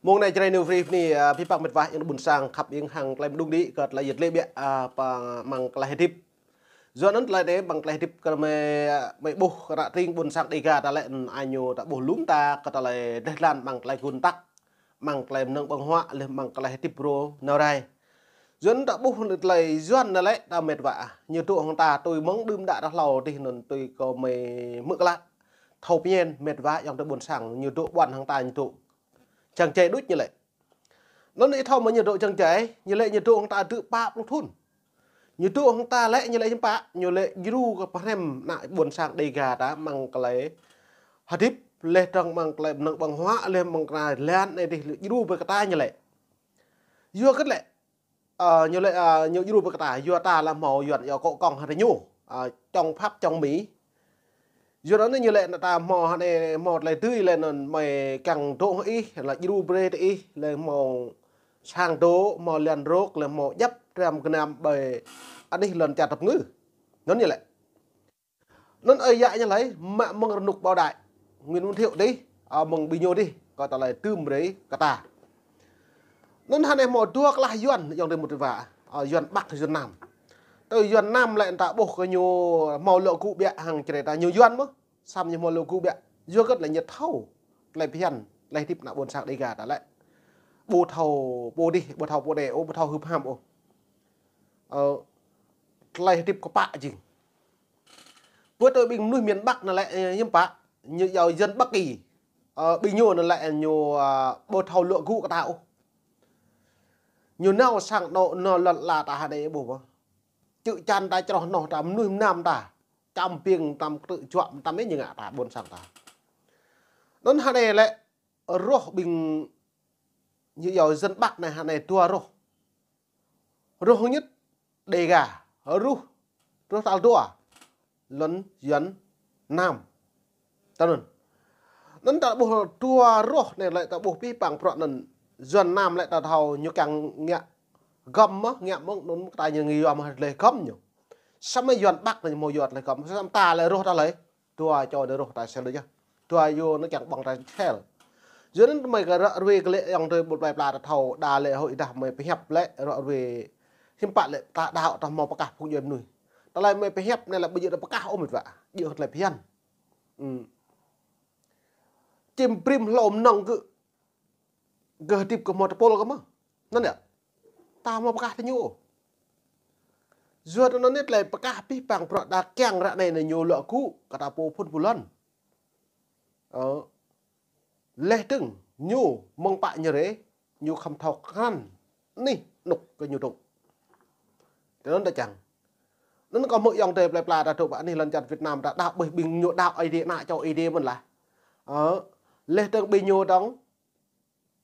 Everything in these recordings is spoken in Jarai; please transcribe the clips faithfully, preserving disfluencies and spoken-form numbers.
Mông anai Jrai New Free anai, a, pơhiăp mĕt wa ayŏng adơi ƀuôn sang khăp hiam hăng tơlơi mơđung đĭ kơ tơlơi yet lĕ biă, a, pơ amăng tơlơi hơdip. Yua anŭn tơlơi anai amăng tơlơi hơdip kơ mơi, mơi ƀuh kơ ană tring ƀuôn sang Dêga ta lĕ, ơ, ñu ta ƀuh lŏm ta kơ tơlơi dleh dlan amăng tơlơi gun tăk, amăng tơlơi mơnơ̆ng ƀơ̆ng huă, laih amăng tơlơi hơdip rô nao rai. Yua anŭn ta ƀuh tơlơi Yuan anai lĕ ta mĕt wa, ñu dŏ hăng ta tui mơ̆ng đưm đă ta hlâo dih anŭn tui kơ mơi hmư̆ klă. Thâo pơñen mĕt wa ayŏng adơi ƀuôn sang, ñu dŏ ƀuăn hăng ta ñu dŏ čang čai đôč ñu lĕ. Anŭn ih thâo mơ̆ ñu dŏ čang čai, ñu lĕ ñu dŏ hăng ta dơ̆ pă pluh thŭn. Ñu dŏ hăng ta lĕ ñu lĕ hiư̆m pă, ñu lĕ djru kơ pơhrăm ană ƀuôn sang Dêga ta amăng tơlơi hơdip, laih dơ̆ng amăng tơlơi mơnơ̆ng ƀơ̆ng huă, laih amăng tơlơi lan anai dih djru brơi kơ ta ñu lĕ. Yua hơget lĕ, ơ, ñu lĕ, ơ, ñu djru brơi kơ ta, yua ta lĕ hmâo Yuan yua kŏ kŏng hăng ñu, ơ, čong Pháp čong Mi. Yua anŭn ñu lĕ anŭn ta hmâo hơnai hmâo tơlơi dưi lĕ anŭn mơi kiăng dŏ hăng ih, lĕ djru brơi tơ ih, lĕ hmâo sang dŏ, hmâo lan rôk, lĕ hmâo djăp tram gơnam ƀơi anih lŏn čar tơpơngư. Anŭn ñu lĕ. Anŭn ơi yă ñu lĕ, mă mơ̆ng rơnŭk ƀâo đai. Nguyễn Văn Thiệu dih, a, mơ̆ng ƀing ñu dih, kơ tơlơi dưm brơi kơ ta. Anŭn hơnai hmâo dua klah Yuan, ayŏng adơi mĕt wa, a, Yuan Bắc, Yuan Nam. Tơ Yuan Nam lĕ ta ƀuh kơ ñu hmâo luă gŭ biă hăng Jrai ta ñu Yuan mơ̆n, samơ̆ ñu hmâo luă gŭ biă. Yua hơget lĕ ñu thâo tơlơi phiăn, tơlơi hơdip ană ƀuôn sang Dêga ta lĕ. Ƀu thâo pô dih, ƀu thâo pô đe ôh, ƀu thâo hưp ham ôh. Ơ, tơlơi hơdip kơpă jing. Pơ tơ ƀing mơnuih miền Bắc anŭn lĕ, ơ, hiư̆m pă, ñu yua dân Bắc Kỳ. Ơ, ƀing ñu anŭn lĕ ñu, a, ƀu thâo luă gŭ kơ ta ôh. Ñu nao sang anŏ, nao lŏn ala ta hơnai ƀuh mơ̆n. Čư̆ čan ta čroh noh ta mơnuih mơnam ta. Čăm ƀing tam kơtư̆ juă tam ih ñu ngă ta ƀuôn sang ta. Anŭn hơnai lĕ rŏh ƀing ñu yua dân Bắc anai hơnai dua rŏh. Rŏh nhất Dêga, rŏh, rŏh tal dua lŏn Yuan Nam. Tơ anŭn. Anŭn ta ƀuh dua rŏh anai lĕ ta ƀuh pơhiăp bruă anŭn Yuan Nam lĕ ta thâo ñu kiăng ngă gŏm mơ̆n, ngă mơ̆ng anŭn ta ñu ngă yua mơ̆ tơlơi gŏm ñu. Samơ̆ Yuan Bắc anai hmâo yua tơlơi gŏm, samơ̆ ta lĕ rŏh ta lĕ. Dua čô anai rŏh ta sel đôč yơh. Dua yua anŭn kiăng ƀơ̆ng ta sel. Yua anŭn mơi kơ ră ruai kơ lĕ ayŏng adơi ƀu plơi pla ta thâo, đa lĕ hơi dah mơi pơhiăp lĕ ră ruai hiư̆m pă lĕ ta đaŏ ta hmâo pơkah phung djuai mơnuih. Tơlơi mơi pơhiăp anai lĕ ƀu djơ̆ ta pơkah ôh mĕt wa. Djơ̆ tơlơi phiăn. Ư. Čim brĭm hlô mơnơ̆ng gơ̆, gơ̆ hơdip gơ̆ hmâo tơpul kơ mơ̆n. Anŭn yơh. Ta hmâo pơkah tơ ñu ôh. Yua anŭn anai tơlơi pơkah pơhiăp bruă đa kiăng ră anai anai ñu luă gŭ kơ ta pô phŭn pô lŏn. Ơ. Laih dơ̆ng ñu mơ̆ng pă ñu rai, ñu khŏm thâo krăn anih anŭk kơ ñu dŏ. Tơ anŭn ta čang. Anŭn kâo hmư̆ ayŏng adơi plơi pla ta dŏ pơ anih lŏn čar Việt Nam ta đaŏ ƀơi ƀing ñu đaŏ Ơi Adai ană čô Ơi Adai mơ̆n lah. Ơ, laih dơ̆ng ƀing ñu dơ̆ng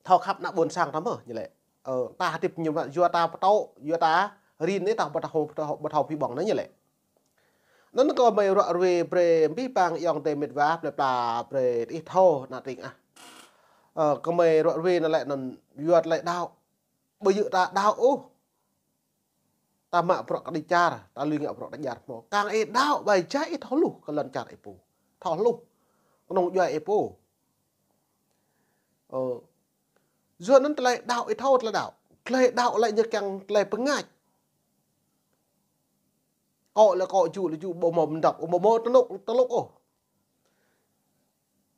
thâo khăp ană ƀuôn sang ta mơ̆n ñu lĕ. Ơ, ta hơdip ñu mă yua ta pơtô, yua ta rin anai ta ƀu thâo, ƀu thâo, ƀu thâo pơhiăp anŭn ñu lĕ. Anŭn kâo mơi ră ruai brơi pơhiăp ayŏng adơi mĕt wa plơi pla brơi ih thâo ană tring ah. Ơ, kâo mơi ră ruai anŭn lĕ anŭn yua tơlơi đaŏ. Ƀu djơ̆ ta đaŏ ôh. Ta mă bruă kơ đĭ čar, ta lui ngă bruă kơ đĭ čar hmâo. Kiăng ih đaŏ ƀai jai ih thâo hluh kơ lŏn čar ih pô. Thâo hluh kơnơ̆ng djuai ih pô. Ơ. Yua anŭn tơlơi đaŏ ih thâo tơlơi đaŏ. Tơlơi đaŏ lĕ ñu kiăng tơlơi pơngač. Kŏ lĕ kŏ, jŭ lĕ jŭ, ƀu hmâo mơdăp, ƀu hmâo tơnŭk, tơlŭk ôh.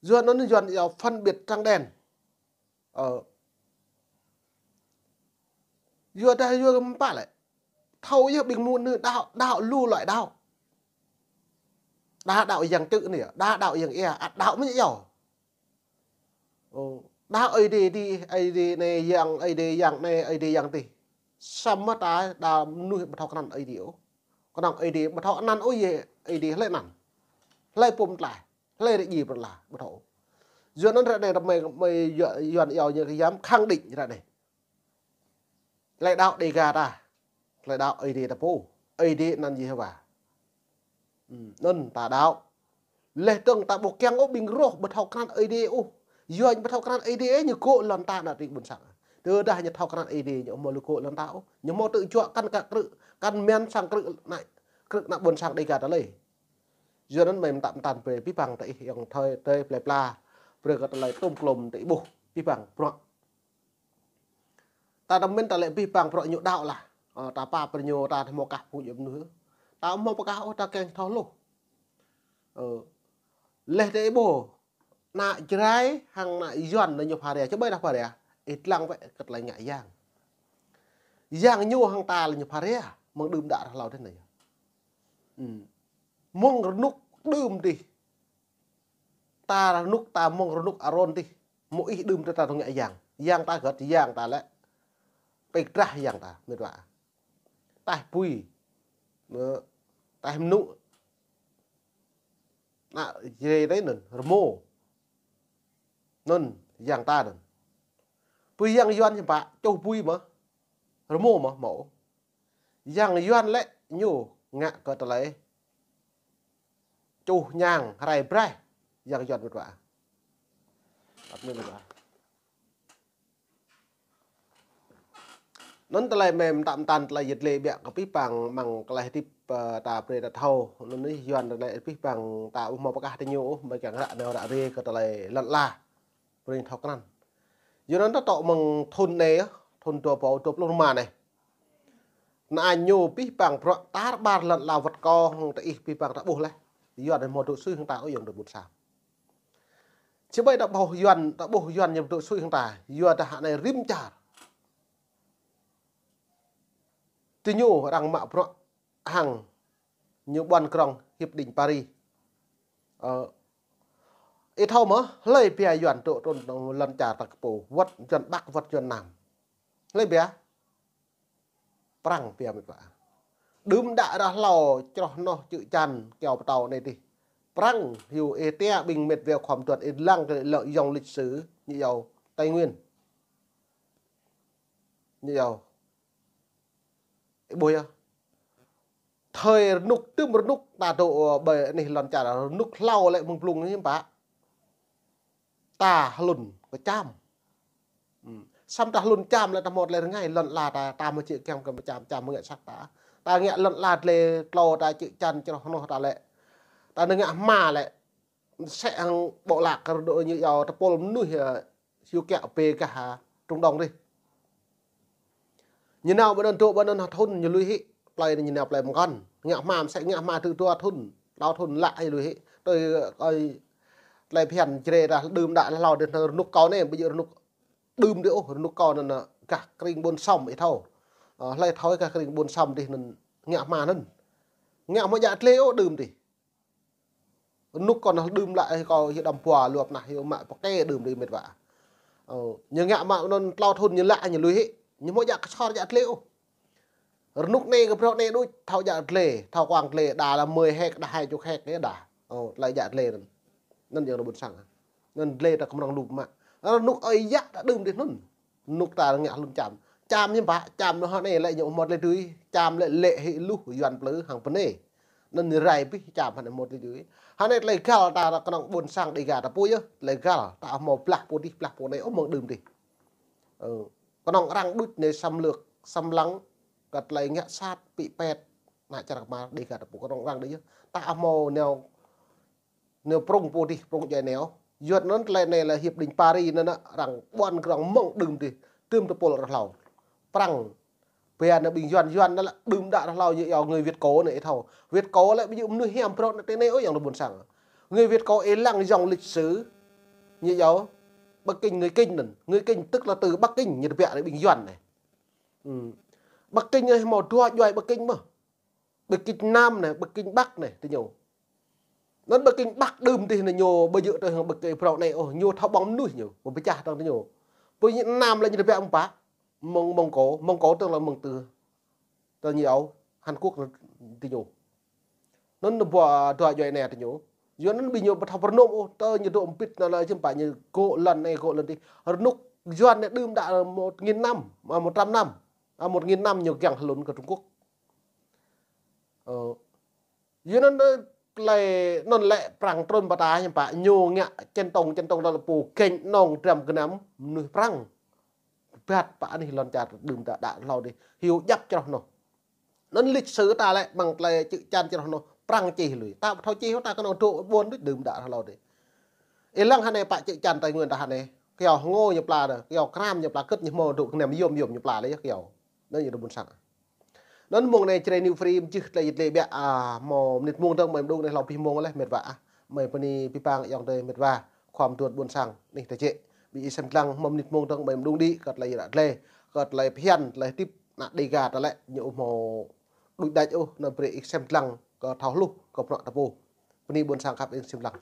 Yua anŭn Yuan yua phân biệt trắng đen. Ơ. Yua dah yua hiư̆m pă lĕ. Thâo yơh ƀing mơnuih đaŏ, đaŏ lu loại đaŏ. Đa đaŏ yang čư̆ anai, đa đaŏ yang ia, ăt đaŏ mơ̆n yơh. Ơ, đa Ơi Adai dih, Ơi Adai anai yang, Ơi Adai yang anai, Ơi Adai yang dih. Samơ̆ ta đa mơnuih ƀu thâo krăn Ơi Adai ôh. Kơnơ̆ng Ơi Adai ƀu thâo anăn ôh yơh, Ơi Adai hlơi anăn. Hlơi pô pơklaih. Hlơi rơjĭ pơklaih, ƀu thâo. Yua anŭn ră anai ta mơi, mơi yua, Yuan yua ñu kơ yam khẳng định ră anai. Tơlơi đaŏ Dêga ta. Tơlơi đaŏ Ơi Adai ta pô. Ơi Adai anăn Yêhôwa. Ư, anŭn ta đaŏ. Laih dơ̆ng ta ƀu kiăng ôh ƀing rŏh ƀu thâo krăn Ơi Adai ôh. Yua ñu ƀu thâo krăn Ơi Adai ñu gŏ lŏn ta ană tring ƀuôn sang. Tơdah ñu thâo krăn Ơi Adai ñu hmâo lui gŏ lŏn ta ôh. Ñu hmâo tơjuă kăn kơ krư̆, kăn men sang krư̆ ană, krư̆ ană ƀuôn sang Dêga ta lĕ. Yua anŭn mơi mơtă mơtăn brơi pơhiăp tơ ih ayŏng adơi plơi pla. Brơi kơ tơlơi tơm klôm tơ ih ƀuh pơhiăp bruă. Ta tơmin ta lĕ abih bang bruă ñu đaŏ lah. Ơ, ta pap brơi ñu, ta hmâo kah phung djuai mơnuih. Ta hmâo pơkah ôh, ta kiăng thâo hluh. Ơ, laih dêh ƀu, ană Jrai hăng ană Yuan anai ñu pha rai, či ƀai dah pha rai. Ih lăng wơ̆t kơ tơlơi ngă yang. Yang ñu hăng ta lĕ ñu pha rai, mơ̆ng đưm đă ră hlâo dih anai. Ư. Mơ̆ng rơnuk đưm dih. Ta rơnuk ta mơ̆ng rơnuk Arôn dih. Môis đưm ta, ta tơ̆ng ngă yang. Yang ta gơ̆t, yang ta lĕ pĕk drah yang ta, mĕt wa. Taih bui. Nơ, taih mơnŭ. Ană Jrai anai anŭn, rơmô. Anŭn, yang ta anŭn. Bui yang Yuan hiư̆m pă, čuh bui mơ̆. Rơmô mơ̆, hmâo. Yang Yuan lĕ ñu ngă kơ tơlơi čuh ñang rai braih, yang Yuan mĕt wa. Ăt mĕt wa. Anŭn tơlơi mơ̆n tam tăn tơlơi yơh lĕ biă kơ abih bang mơ̆ng tơlơi hơdip, ơ, ta brơi ta thâo. Anŭn anai Yuan anai abih bang ta ƀu hmâo pơkah tơ ñu ôh, mơ̆ kiăng ră nao ră ruai kơ tơlơi lŏn ala. Brơi thâo krăn. Yua anŭn ta tŏ mơ̆ng thŭn anai, thŭn dua rơbâo dua pluh rơma anai. Anai ñu abih bang bruă tar ƀar lŏn ala wơ̆t kâo hăng tơ ih abih bang ta ƀuh laih. Yuan anai hmâo dŏ sui hăng ta ôh, ayŏng adơi ƀôn sang. Či ƀai ta ƀuh Yuan, ta ƀuh Yuan ñu dŏ sui hăng ta. Yua dah anai rĭm čar. Tơ ñu arăng mă bruă hăng ñu ƀuăn krong Hiệp định Paris. Ơ, ih thâo mơ̆, hlơi biă Yuan dŏ trŭn lŏn čar ta kơ pô, wơ̆t Yuan Bắc, wơ̆t Yuan Nam. Hlơi biă? Prăng biă mĕt wa. Đưm đă ră hlâo čroh noh čư̆ čan kiao pơtâo anai dih. Prăng hyu ê tia ƀing mĕt wa khŏm tuăt ê lăng kơ lŏ yŏng lịch sử ñu iâu Tây Nguyên. Ñu iâu. Ih ƀuh yơh. Thời rơnuk, tơm rơnuk ta dŏ, ơ, ƀơi anih lŏn čar, rơnuk hlâo lĕ mơ̆ng blung anai hiư̆m pă. Ta hlŭn kơ čam. Ư. Samơ̆ ta hlŭn čam lĕ ta hmâo tơlơi rơngai lŏn ala ta, ta mơ̆ či kiăng kơ čam, čam mơ̆ ngă sat ta. Ta ngă lŏn ala dlê tlâo ta čư̆ čan čroh noh ta lĕ. Ta nao ngă hma lĕ. Sĕ hăng ƀô̆ lăk kơ dŏ ñu iâu tơpul mơnuih, ơ, hyu kiă bê gah, ha, Trung Đông dih. Ñu nao ƀơi anŭn dŏ ƀơi anŭn ha thŭn ñu lui hĭ, plơi anai ñu nao plơi mơkŏn. Ngă hma mơsĕ ngă hma tơ̆ dua thŭn, tlâo thŭn lăi ñu lui hĭ. Tui, ơ, tơlơi phiăn Jrai dah đưm đă hlâo dih anŭn rơnuk kâo anai, ƀu djơ̆ rơnuk đưm dih ôh, rơnuk kâo anŭn, ơ, gah krĭng Ƀôn Sŏm ih thâo. Ơ, hlơi thâo gah krĭng Ƀôn Sŏm dih anŭn ngă hma anŭn. Ngă hmâo djă dlê ôh đưm dih. Rơnuk kâo anŭn đưm lăi kâo hyu đăm pua luăp nah hyu mă pơkê đưm dih mĕt wa. Ơ, ñu ngă mă anŭn tlâo thŭn ñu lăi ñu lui hĭ. Ñu hmâo djă kơsor djă dlê ôh. Rơnuk anai kơ bruă anai đôč thâo djă dlê, thâo kuang dlê, đa lĕ mười héc, đa hai chục héc anai đa. Ơ, tơlơi djă dlê anŭn. Anŭn ayŏng adơi ƀôn sang. Anŭn dlê ta kơmrŏng lup mă. Rơnuk ơi yă ta đưm dih anŭn. Rơnuk ta ngă hlŭn čam. Čam hiư̆m pă, čam anŭn hơnai lĕ ñu hmâo tơlơi tui, čam lĕ lĕ hĭ luh Yuan plư hăng bơnai. Anŭn ñu rai abih čam hơnai hmâo tơlơi tui. Hơnai tơlơi găl ta kơnơ̆ng ƀôn sang Đêga ta pô yơh, tơlơi găl ta hmâo blah pô dih, blah pô anai ôh mơ̆ng đưm dih. Ơ, kơnơ̆ng arăng đôč anai xâm lược, xâm lăng, kơ tơlơi ngă sat, pĭ pet, ană čar kơmar Đêga ta pô kơnơ̆ng arăng đôč yơh. Ta hmâo nao nao prŭng pô dih, prŭng djuai anai ôh. Yua anŭn tơlơi anai lĕ Hiệp định Paris anŭn, arăng ƀuăn krong mơ̆ng đưm dih, tơm tơpul ră hlâo. Prăng, biă anai ƀing Yuan, Yuan anŭn lĕ đưm đă ră hlâo ñu iâu người Việt Cộng anai ih thâo. Việt Cộng lĕ ƀu djơ̆ mơnuih hiam prŏ anai tơ anai ôh ayŏng adơi ƀôn sang. Người Việt Cộng ih lăng yŏng lịch sử, ñu iâu Bắc Kinh, người Kinh anŭn. Người Kinh tức là từ Bắc Kinh, ñu tơbiă rai ƀing Yuan anai. Ư. Bắc Kinh anai hmâo dua djuai Bắc Kinh mơ̆n. Bắc Kinh Nam anai, Bắc Kinh Bắc anai, tơ ñu. Anŭn Bắc Kinh Bắc đưm dih anai ñu ƀu djơ̆ tui hăng Bắc Kinh prŏ anai ôh, ñu thâo ƀơ̆ng mơnuih ñu, ƀu pơčah tơ̆ng tơ ñu. Pơ ñu Nam lĕ ñu tơbiă mơ̆ng pă, mơ̆ng, Mông Cổ, Mông Cổ tức là mơ̆ng tơ, tơ ñu iâu Hàn Quốc tơ ñu. Anŭn anai ƀuh dua djuai anai tơ ñu. Yua anŭn ƀing ñu ƀu thâo pơrơnŭm ôh, tơ ñu dŏ ƀĭt anŭn lĕ hiư̆m pă ñu gŏ lŏn anai gŏ lŏn dih. Rơnuk Yuan anai đưm đă một nghìn năm, à, một trăm năm. À, một nghìn năm ñu kiăng hlŭn kơ Trung Quốc. Ơ, yua anŭn, ơ, tơlơi anŭn lĕ Prăng trŭn pơtă hiư̆m pă ñu ngă čen tông, čen tông lŏn pô kĕnh nong dram gơnam mơnuih Prăng. Bat pơ anih lŏn čar đưm đă đă hlâo dih. Hyu djăp čroh noh. Anŭn lịch sử ta lĕ mơ̆ng tơlơi čư̆ čan čroh noh Prăng čih lui. Ta ƀu thâo čih ta kơnơ̆ng dŏ ƀôn đôč đưm đă hlâo dih. Ih lăng hơnai pă čư̆ čan Tây Nguyên ta hơnai. Kyâo hơngô ñu pla đơ, kyâo kram ñu pla, kơ̆t ñu hmâo dŏ kơnem yôm yôm ñu pla lĕ yơh kyâo. Anŭn ñu đơ ƀôn sang. Anŭn mông anai Jrai New Free mơčih tơlơi yit lĕ biă, a, hmâo mơnit mông dơ̆ng ƀơi mơđung anai hlâo pih mông leh met wa ah. Mơi bơni pih pang ayŏng adơi met wa, khua mơduôn ƀôn sang anih tơjĕ. Ƀing ih sem lăng hmâo mơnit mông dơ̆ng ƀơi mơđung đĭ, kơ tơlơi ră glai, kơ tơlơi phiăn, tơlơi hơdip, ană Dêga ta lĕ, ñu ƀu hmâo đuaĭ đač ôh, anŭn brơi ih sem lăng, kơ thâo hluh, kơ bruă ta pô. Bơni ƀôn sang khăp ih sem lăng.